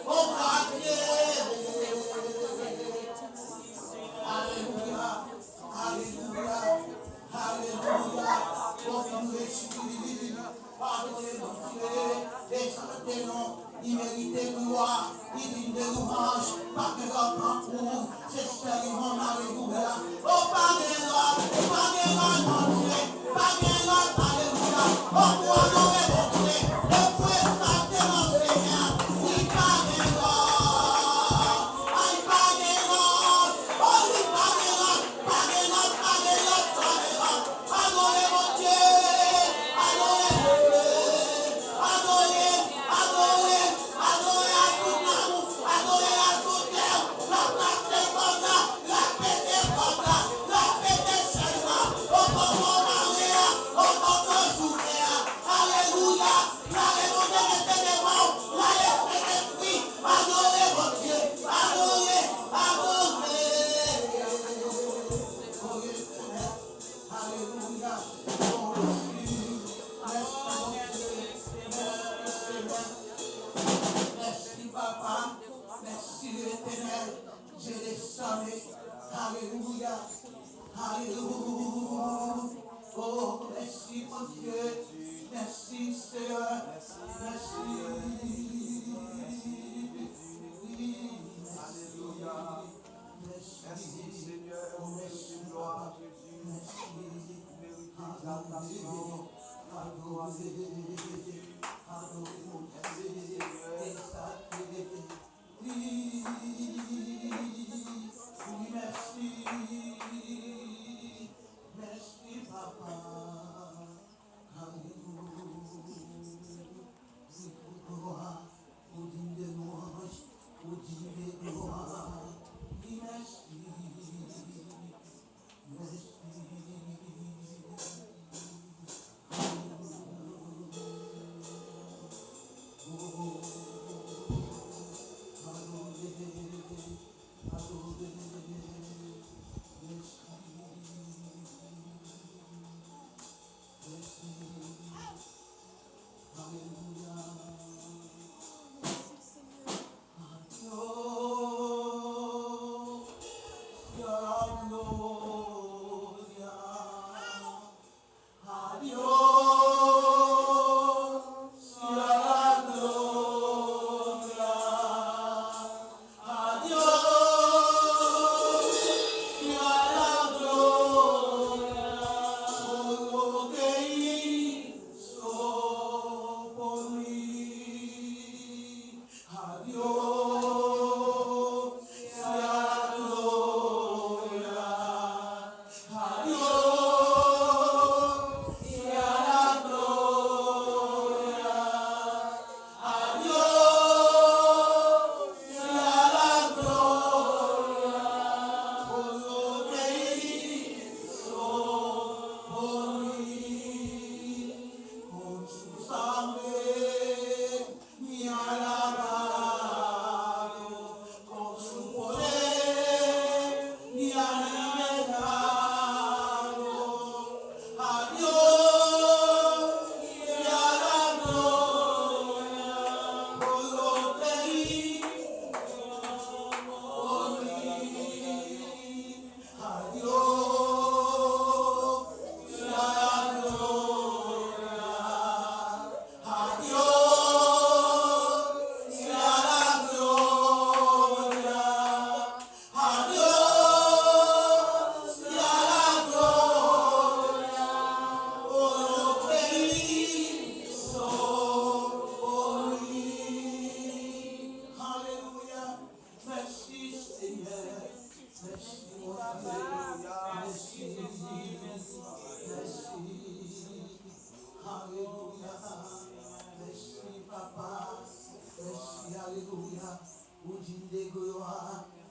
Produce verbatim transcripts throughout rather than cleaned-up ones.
O glwa a Dye. Alelouya. Alelouya. Alelouya. O fin resi. Padone Bondye. Egzalte non. Li merite glwa. Li digne de louanj. Pa gen lòt tankou w. Se sèlman, alelouya. O pa gen lòt, pa gen lòt Bondye, pa gen lòt, alelouya. O pou adore Bondye, e pou egzalte non Senyè. Li pa gen lòt, ay pa gen lòt, o li pa gen lòt, pa gen lòt, pa gen lòt, pa gen lòt. Adore Bondye, adore Bondye, adore, adore, adore ak tout nanm ou, adore ak tout kè w. L ap lase kòd la, l ap pete kòd la, l ap pete chèn la. O kòkò mare a, o kòkò jounen an. Alelouya! Lale Bondye mete devan w, lale Sentespri. Adore Bondye, adore, adore. Adore Senyè. Alelouya. O mèsi. Mèsi Bondye. Mèsi Senyè. Mèsi Papa. Mèsi Letènèl. Dye desanne. Alelouya. Alelouya. O mèsi Bondye. Mèsi Senyè. Mèsi. Alelouya. Mèsi Senyè, o mèsi glwa a Jezi. Ou merite egzaltasyon. Mèsi Senyè. Wi, mèsi. Mèsi Papa. Alelouya. Ou glwa, ou digne de louanj, ou digne de glwa. Wi, mèsi. Mèsi. Oh, adore, adore, mèsi. Mèsi. Alelouya. Adios, gloria. Adios, gloria. Adios, gloria. Solo te hizo por mí. Adiós, sea la gloria. Adiós, sea la gloria. Adiós, sea la gloria. Por lo que hizo por mí. Con su sangre me ha lavado, con su poder me ha libertado. A Dios sea la gloria por lo que hizo por mí. A Dios sea la gloria. A Dios sea la gloria. A Dios sea la gloria. Por lo que hizo por mí. Aleluya. Mèsi, Senyè. Mèsi, Bondye. Mèsi, Jezi. Mèsi. Alelouya. Mèsi, Papa. Mèsi, alelouya. Ou digne de glwa,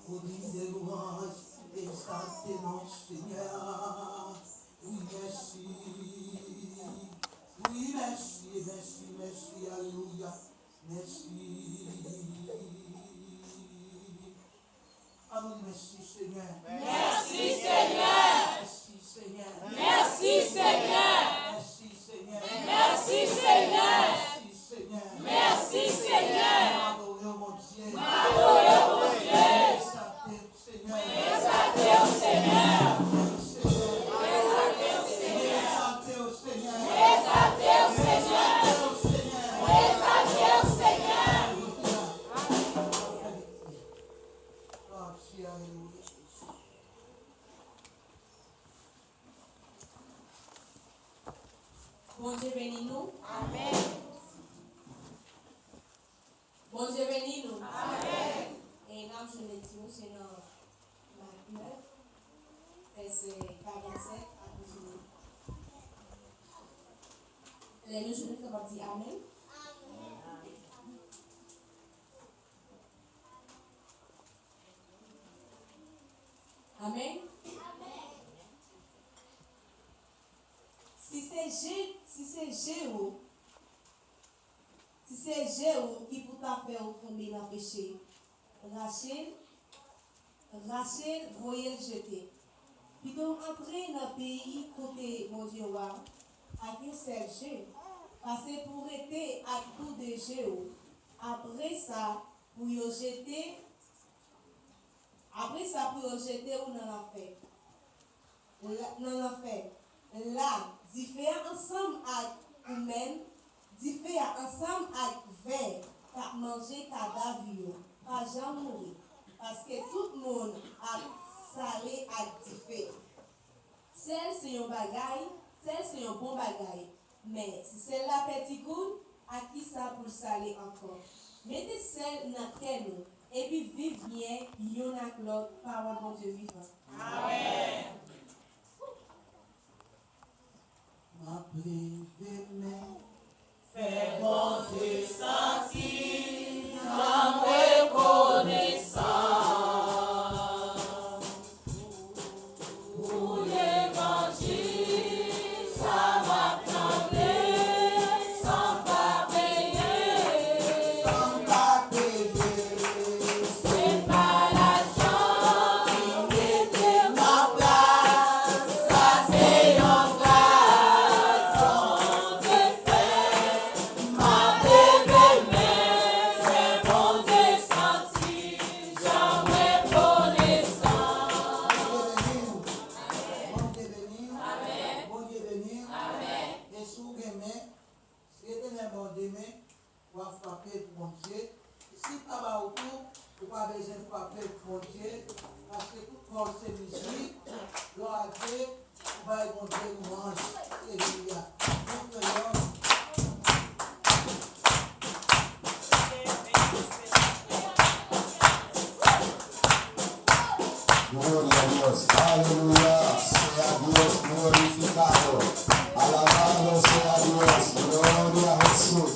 ou digne de louanj. Egzalte non, Senyè. Wi, mèsi. Wi, mèsi, mèsi, mèsi, alelouya. Mèsi. Ann di mèsi, Senyè. Mèsi, Senyè. Mèsi, Senyè. Mèsi, Senyè. Mèsi, Senyè. Mèsi, Senyè. Mèsi, Senyè. Nou adore w, Bondye. Bondye beni nou. Amèn. Bondye beni nou. Amèn. E n ap jwenn lekti nou se nan Mak nèf, vèsè karannsèt a kontiniye. Lè nou jwenn, nou kapab di amèn. Amèn. Si se je, si se je w, si se je w ki pou ta fè w tonbe nan peche, rache l, rache l, voye l jete. Pito w antre nan peyi kote Bondye w a ak yon sèl je, pase pou w rete ak tou de je w. Apre sa, pou yo jete, apre sa, pou yo jete w nan lanfè. La, nan lanfè. La, dife a ansanm ak ou menm, dife a ansanm ak vè k ap manje kadav yo, pa janm mouri, paske tout moun ap sale ak dife. Sèl se yon bagay, sèl se yon bon bagay, men si sèl la pèdi gou l, ak kisa pou l sale ankò? Mete sèl nan kè nou, epi viv byen youn ak lòt, pawòl Bondye vivan. Amèn. M ap leve men. Fè Bondye santi jan m rekonesan pou levanjil sa m ap tande san m pa peye. San m pa peye. Se pa lajan ki mete m an plas, sa se yon gras Bondye fè. M ap leve men, fè Bondye santi jan m rekonesan. Bondye beni w. Bondye beni w. Bondye beni w. E si w gen men, si Etènèl ba w de men, w ap frape pou Bondye. Si l pa ba w tou, ou pa bezwen frape pou Bondye, paske tout kò w se mizik, glwa a Dye, ou bay Bondye lwanj. Alelouya. Montre lòm. Gloria a Dios. Aleluya. Sea Dios glorificado. Alabado sea Dios. Gloria a Jesús.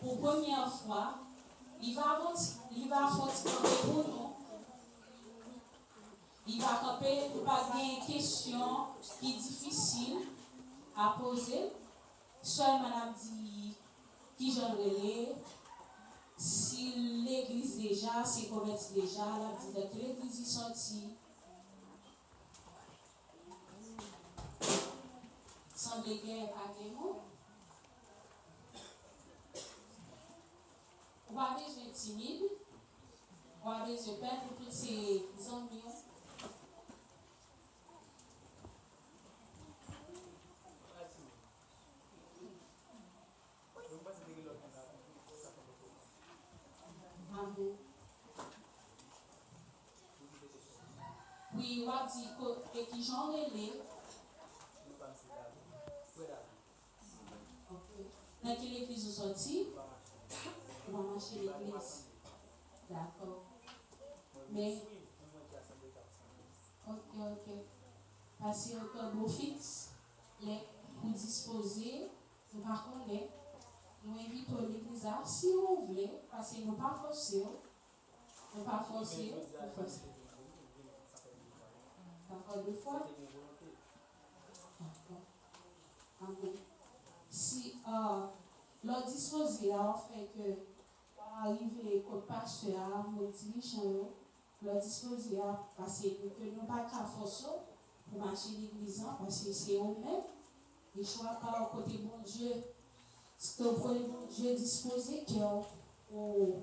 Pou premyè fwa, li va avanse, li va fè yon ti kanpe pou nou. Li va kanpe, nou va gen kesyon ki difisil a poze. Sèlman n ap di kijan l rele, si l legliz deja, si l konvèti deja, l ap di nan ki legliz li sòti. Sanble gen pa gen moun. Ou pa bezwen timid. Ou pa bezwen pè, nou tout se zanmi w. Amen. Wi, w ap di ko-, e kijan w rele? Ok. Nan ki legliz ou sòti? Ou pa mache legliz. Dakò. Men, ok, ok. Pase yon tanbou fiks, lè ou dispoze, nou pa konnen. Nou envite w legliz la, si ou vle, paske nou pa fòse w. Nou pa fòse w, nou fòse. Dakò, de fwa? Dakò. Amen. Si, euh, lè w dispoze a, w fè ke w a rive kot pastè a, mwen dirijan yo, lè w dispoze a, paske nou, ke nou pa ka fòse w pou mache legliz lan, paske se ou menm, e chwa pa w kote Bondye, se kote Bondye dispoze kè w pou,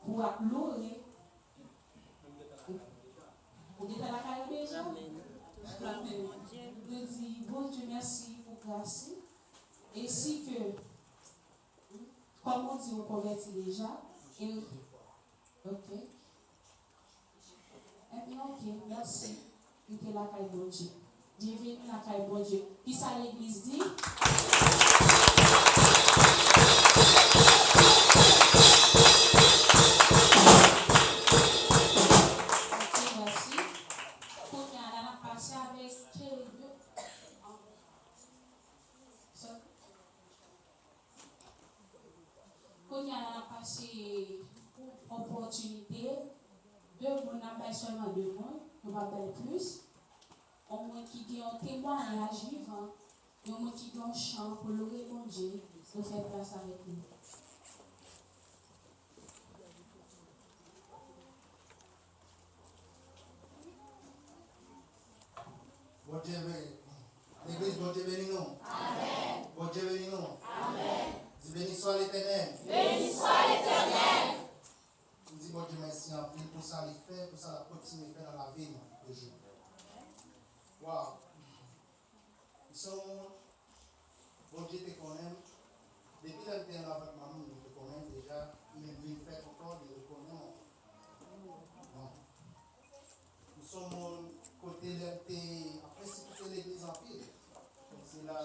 pou adore. Ou gentan lakay ou deja? Amen. Amen. Nou di Bondye mèsi pou gras li. E si ke, kòm ou di, ou konvèti deja, e, ok. Ebyen, ok, mèsi. Ou te lakay Bondye. Byenveni lakay Bondye. Kisa legliz di? Ok, mèsi. Kounye a la, n ap pase avèk Kerib. Kounye a la, n ap pase pou opòtinite. De moun, n ap bay sèlman de moun, nou p ap bay plis. Yon moun ki gen yon temwayaj vivan, yon moun ki gen yon chan pou lwe Bondye, nou fè plas avèk li. Bondye beni. Legliz, Bondye beni nou. Amèn. Bondye beni nou. Amèn. Di, béni soit l'Éternel. Béni soit l'Éternel. M di Bondye mèsi anpil pou sa li fè, pou sa l ap kontinye fè nan lavi nou toujou. Waw. M se yon moun, Bondye te konnen m. Depi lè m te nan vant manman m, li te konnen m deja. Li menm vin fèt ankò, li rekonnen m ankò. Bon. M se yon moun, kote lè m te ap pèsekite legliz anpil. Kòmsi la,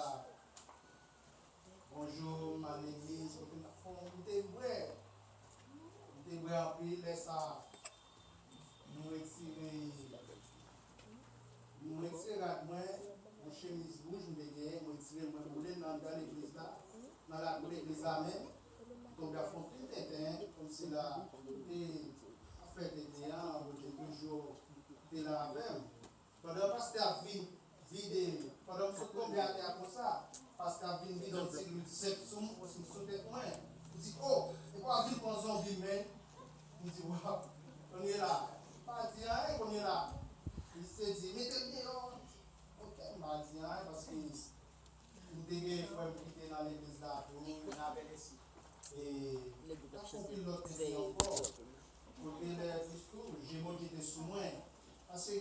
bonjou, m al legliz, kote m t ap fon, m te bwè. M te bwè anpil, lè sa a, m retire, m retire rad mwen, yon chemiz wouj m te genyen, m retire l, mwen boule l nan anndan legliz la, nan lakou legliz la menm. M tonbe ap fè anpil tenten, kòmsi la, m te ap fè tenten an, Bondye toujou te la avè m. Pandan pastè ap vin vide, pandan m sot tonbe atè a konsa, pastè ap vin vide yon ti lwil senp sou m, osi sou tèt mwen. M di, "O, epi w ap vin kon zonbi, men." M di, "Waw, kounye la, m pa di anyen kounye la." Misye di, "Mete m deyò." Ok, m pa di anyen, paske m te gen frè m ki te nan legliz la tou, n avèk esi. E, t ap fè anpil lòt tenten ankò. Kote lè plis tou, je Bondye te sou mwen. Paske,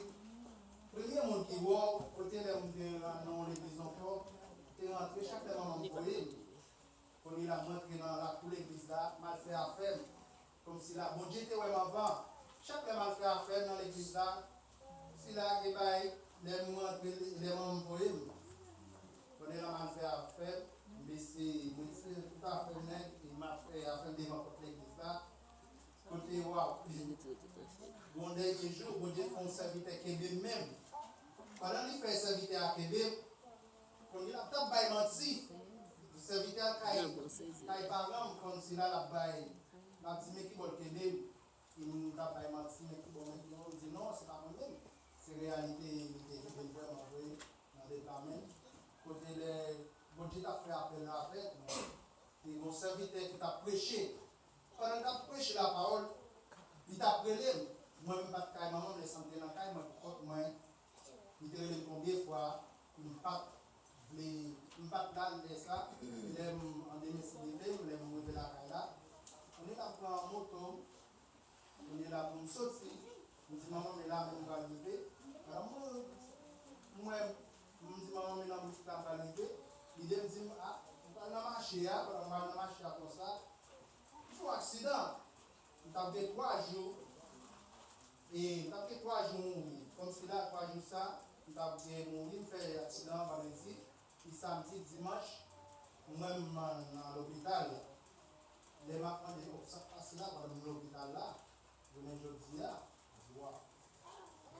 premye moun ki wè w, kote lè m te nan yon legliz ankò, te rantre chak lè manman m voye m. Kounye la, m rantre nan lakou legliz la, m al fè afè m. Kòmsi la, Bondye te wè m anvan. Chak lè m al fè afè m nan legliz la, sila gen bay, lè m rantre, lè manman m voye m. Kounye la, m al fè afè m, m bese, m retire tout afè m nèt, e m ap fè afè m devan pòt legliz la. Kote, waw. Bon, dènye jou, Bondye fè yon sèvitè kenbe m menm. Pandan li fè sèvitè a kenbe m, kounye la, m t ap bay manti. Sèvitè al kay, kay paran m, konn sila l ap bay, l ap di, "Men ki bò l kenbe m?" Epi m t ap bay manti, "Men ki bò, men ki bò?" M di, "Non, se pa mwen menm." Se reyalite, li te kenbe m vrèman vre nan de pa menm. Kote lè Bondye t ap fè apèl la avèk mwen, te gen yon sèvitè ki t ap preche. Pandan l t ap preche lapawòl, li t ap rele m. Mwen menm m pa t kay manman m, lè sa m te nan kay mwen pou kont mwen. Li te rele m konbyen fwa, m pa t vle, m pa t la lè sa. Lè m, an demen si Dye vle, lè m rive lakay la, kounye la m pran moto m, kounye la pou m soti, m di manman m, "E la menm m pral rive." Pandan mwen, mwen, m di manman m, "E nan boutik la m pral rive." Li di m, di m, "A, m pral nan mache a." Pandan m pral nan mache a konsa, m fè yon aksidan. M t ap gen twa jou, e m t ap gen twa jou mouri. Kòmsi la, twa jou sa, m t ap gen mouri, m fè aksidan vandredi, epi samdi, dimanch, mwen m nan lopital. Lè m ap mande, "Bon, sa k pase la pandan m lopital la?" Jounen jodi a, m di, "Waw."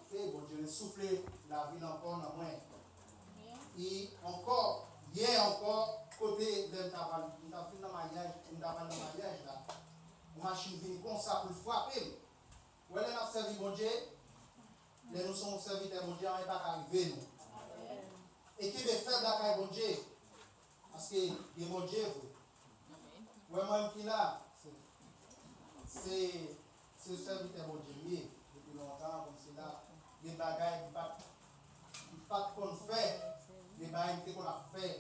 Ke Bondye resoufle lavi l ankò nan mwen. E ankò, yè ankò, kote lè m t ap al, m t ap vin nan maryaj, m t ap al nan maryaj la, yon machin vin konsa pou l frape m. Ou wè lè n ap sèvi Bondye, lè nou se yon sèvitè Bondye, anyen pa ka rive nou. E kenbe fèb lakay Bondye. Paske gen Bondye vre. Ou wè mwen ki la, se, se, se sèvitè Bondye m ye depi lontan, konn sila, gen bagay m pa t, m pa t konn fè, gen bagay m te konn ap fè,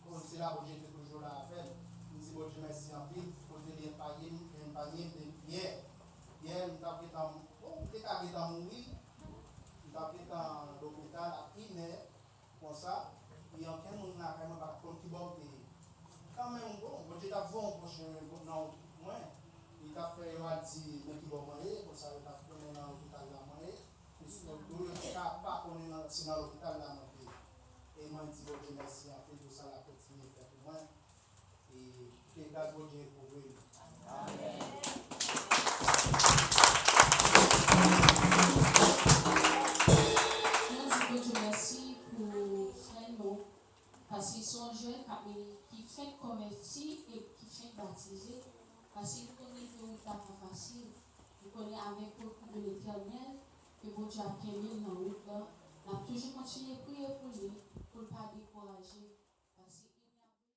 konn sila Bondye te toujou la avè m. M di Bondye mèsi anpil, kote li enpaye m, enpaye m depi yè. Yè, m t ap gentan, bon, m te ka gentan mouri, m t ap gentan lopital a inè, konsa, e ankenn moun lakay mwen pa t konn ki bò m te ye. Kanmenm, bon, Bondye t ap voye yon pwochen nan mwen. Li t ap fè yo al di men ki bò mwen ye, konsa yo t ap konnen nan lopital la mwen ye. Yo, yo te ka pa konnen nan, si nan lopital la mwen te ye. E mwen di Bondye mèsi anpil pou sa l ap kontinye fè pou mwen. E ke gras Bondye kouvri nou. Mwen di Bondye mèsi pou frè nou, paske se yon jèn k ap, ki fèk konvèti e ki fèk batize, paske li konnen ke wout la pa fasil. Li konnen avèk konkou de Letènèl, ke Bondye ap kenbe l nan wout lan. N ap toujou kontinye priye pou li, pou l pa dekouraje.